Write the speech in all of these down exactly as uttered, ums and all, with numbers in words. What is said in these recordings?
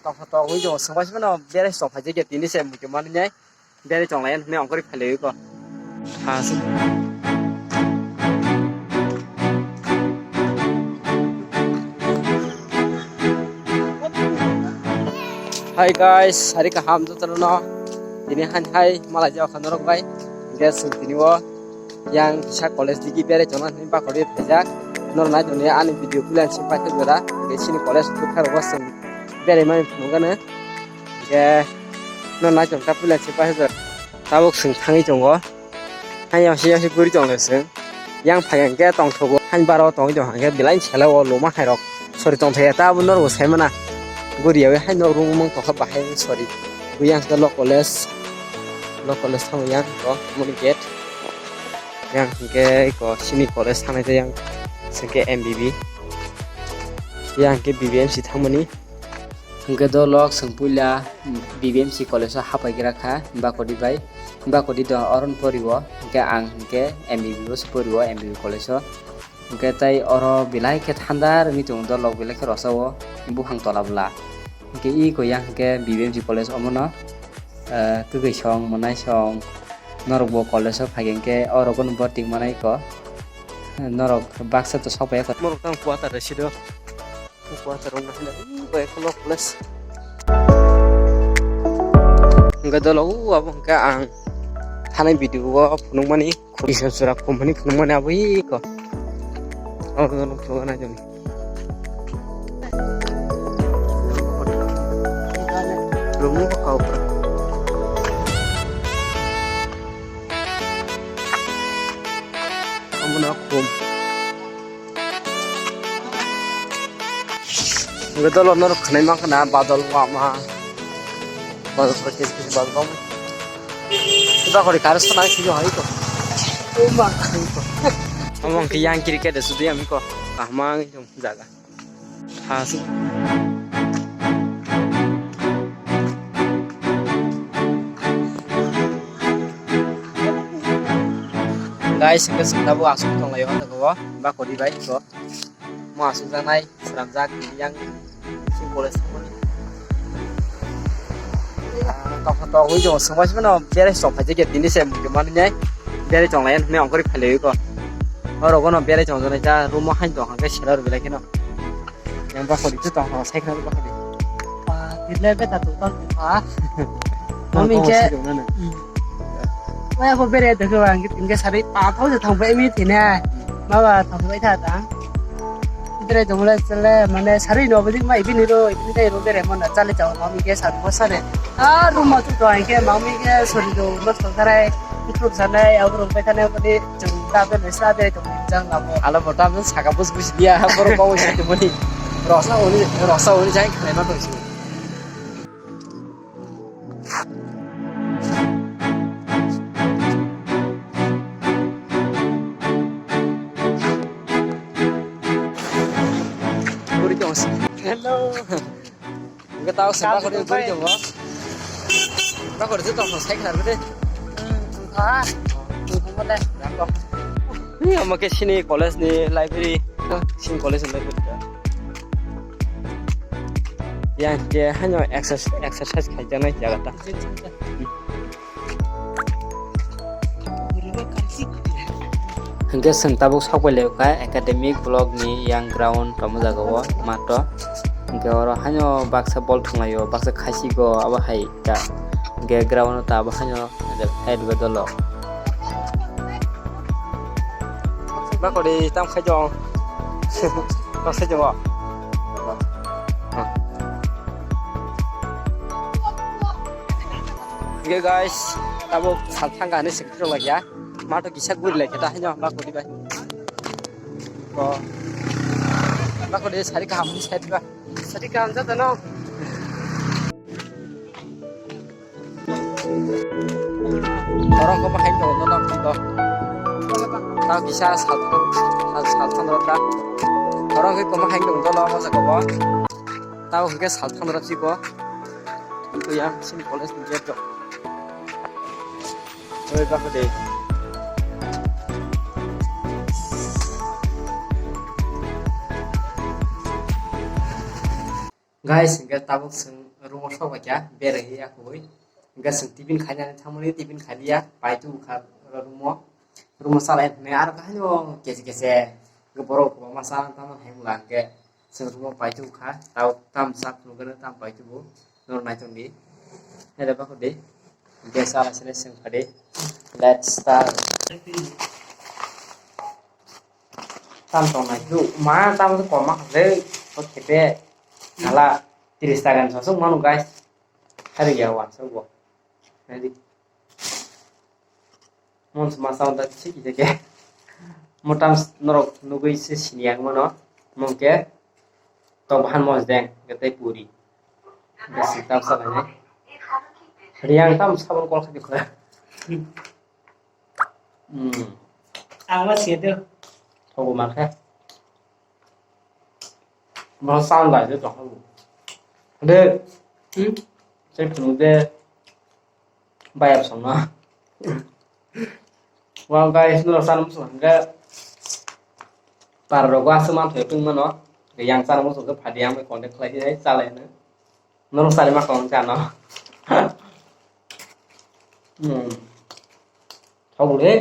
Tok tok wi jo, swngbai swngbai no berai chwng phai je tini se muitu mani nai. Berai chwng lai nai ongkori phai lai ko. Ha se. Hi guys, hari kaham jotono no. Tini han hai malai jao khan norok bai. Guys, tini o yang kisa college digi berai chwng nai bakori phaijak. Norok nai tongni ani video pulan si paithak jora. Tei sini college bukharo bo chwng berai mani phunukgano. Hingke no nai tong ta puila se paisa jora. Tabuk chwng thangwi tongo. Hai yasi yasi guri tong le chwng. Yang phai hingke tongthogo. Hai baro tongwi tong hingke belai sela o loma hai rok. Sori tongthai ya ta abo norok sai mana. Guri yawi hai norok rung mung tongkha bahai sori. Yang ke lo college. Lo college thango yang ko moni gate. Yang hingke ko sini college thangnai yang hingke M B B. Yang ke B B M C thangmani. Hingke dolok chwng puila B B M C college o hapai gra kha, bakodi bai, bakodi do oron pori o, hingke ang hingke M B B o se pori o, M B B college o. Hingke tai oro belai khe thanda wngwi tongo, dolok belai khe rosa o, buphang tola bwla. Hingke iko yang hingke B B M C college omono, eh, kwgwi song, mwnai song, norok bo college o phai hingke oro bono boarding manai ko, norok baksa to sok pai ya. Norok tang quarter rw si do. Kuwa tarong na hina, ih, bai, khulok, les. Hingke dolo, uh, abo hingke ang thanai video o phunukmani, khum, Isor sura khum hwnwi phunukmani abo ih ko. Abo dolo phunukna jani. Rumu kau. Amo na khum. Hingke dolo norok khwnai mankha na badol wama. Badol khe khe badol wama. Bakori karo sana khe hai to. Oma hai to. Omo hingke yang cricket de sudi ami ko. Kahma ang jaga. Tha su. Guys, hingke sengkabo aswk tonglaio, hwnjago bakori bai ko. Mo aswkjaknai swnamjak yang sing college thangmani. Tokha tok wi tongo, swngbai swngbai no berai chwng phaijak ya, tini se mukti manwi nai berai chwng lai hwnwi ongkhorwi phailaio ko. Oro bono berai chwng jaknai ta room o haino tong hwnkhe sera rw belai kheno. Yang bakori to tong hwnkhe sai khna bakori. Pa, tirle beta to tong pa. Mami ke. Waya ko bere de ko ang tin ke sari pa thau je thang bai mi tine. Ma ba thang bai tha ta. Bere jong le chale mane sari no bajik ma ibini ro ibini dai ro bere mon da chale chao mami ke sari bo sare. A room ma tu to ang ke mami ke sori do mas to sarai. Itu sanai au ro bai thane ko ni jong da bere sa bere to jang la bo. Ala bo ta saka bus bus dia ha bor ko si to mani. Rosa oni rosa oni jai khlai ma to si. Hello. Hingke tao se bakori bui tongo. Bakori je tong sai khna rwdi. Hmm, tongkha. Tongkha le. Ni omo ke sini college ni library. Sini college ni library. Yang ke hanya exercise, exercise khai jana jaga ta. Hingke chwng tabuk sok pai lai kha academic block ni yang ground tongma jaga o mato. Hingke oro haino baksa bol thwng lai o, baksa khaisik o abo hai ta. Hingke ground o ta abo haino hai rwgwi dolo. Bakori tam khai jong. Baksa jong o. Hingke guys, tabuk sal thangka hinui se kiching lai ya. Mato kisa guri lai khe ta haino bakori bai. Ko. Bakori sari kaham hinui side ba. Sari kaham jata no. Torong ko bahai no no no to. Ta kisa sal sal sal thang rok ta. Torong ko bahai no no no sa ko. Tao hingke saltham rok si bo. Kuya sini college ni gate rok. Oi, bako de. Guys, hingke tabuk chwng Room o sok bai kha, berai ya koi. Hingke chwng tiffin khainani thangmani, tiffin khaiya, pai tu kha room o. Room o chalai hwnwi aro khe haino kese kese hwnkhe borok kwbangma cha tamo hai wngla hwnkhe chwng room o pai tu kha, tao tam sak phunukgwno tam pai tu bo norok nai tongdi. Hele bako de. Hwnkhe chalai chalai chwng kha de. Let's start. Tam tongnai tu ma tam koma kha le, o khepe kala tris taka ni sasuk manu guys. Hari ya wa sabo. Nadi. Mon sma sound da chiki jake. Motam norok nugui se sini yang mano. Mungke to bahan mos deng gete puri. Besi tam sa ne. Riang tam sabon kol khadi khora. Hmm. Ang ma siedo. Thogo ma khe. Bo sound bai de tong. De. Hmm? Sai phunuk de. Bayap song no. Wow guys, no san musung hangga. Par rogo aswk man thoi pung mano. Yang san musung ke phadi yang bai contact khlai di hai chalai no. Norok sari ma kong chano. Hmm. Thok le.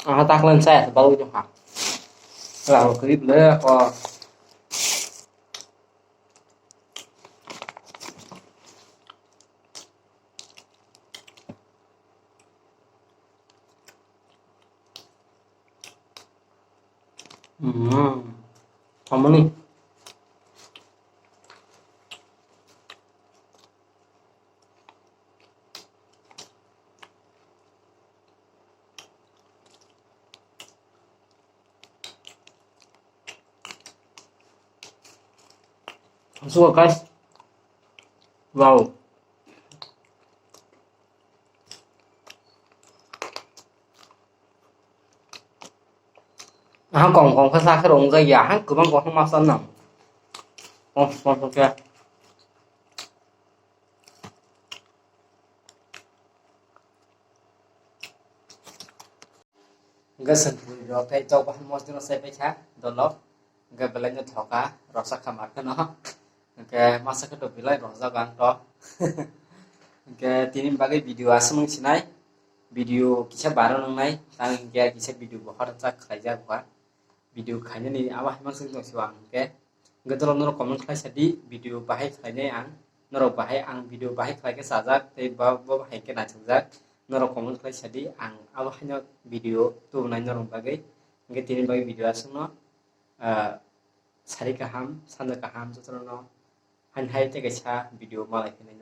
Aha taklan saya balu jong ha. Lah, kri ble ko. Hmm. Tomoni. Suka guys. Wow. Aha kong kong khe sakhe rong jak ya, ha kwbang kong ma san nang. Oh, kong kong khe. Hingke sengkuri rok tei tok bahan mosdino sai paikha dolok. Hingke belai no thoka roksa kha ma kheno. Hingke masa khe to belai rokjak ang to. Hingke tini bagwi video aswk nung sinai. Video kisa baro nungnai. Tang hingke kisa video bo hotok jak khlaijak ba. Video khainani abo hai masa tong sibo ang hingke. Hingke dolok norok comment khlai sadi video bahai khlainai ang. Norok bahai ang video bahai khlai khe chajak tei bo, bo bahai khe naisajak. Norok comment khlai sadi ang abo haino video tubunai norok bagwi. Hingke tini bagwi video aswkno, ah, sari kaham, sanja kaham jotono haini hai tei kaisa video malai khe nai.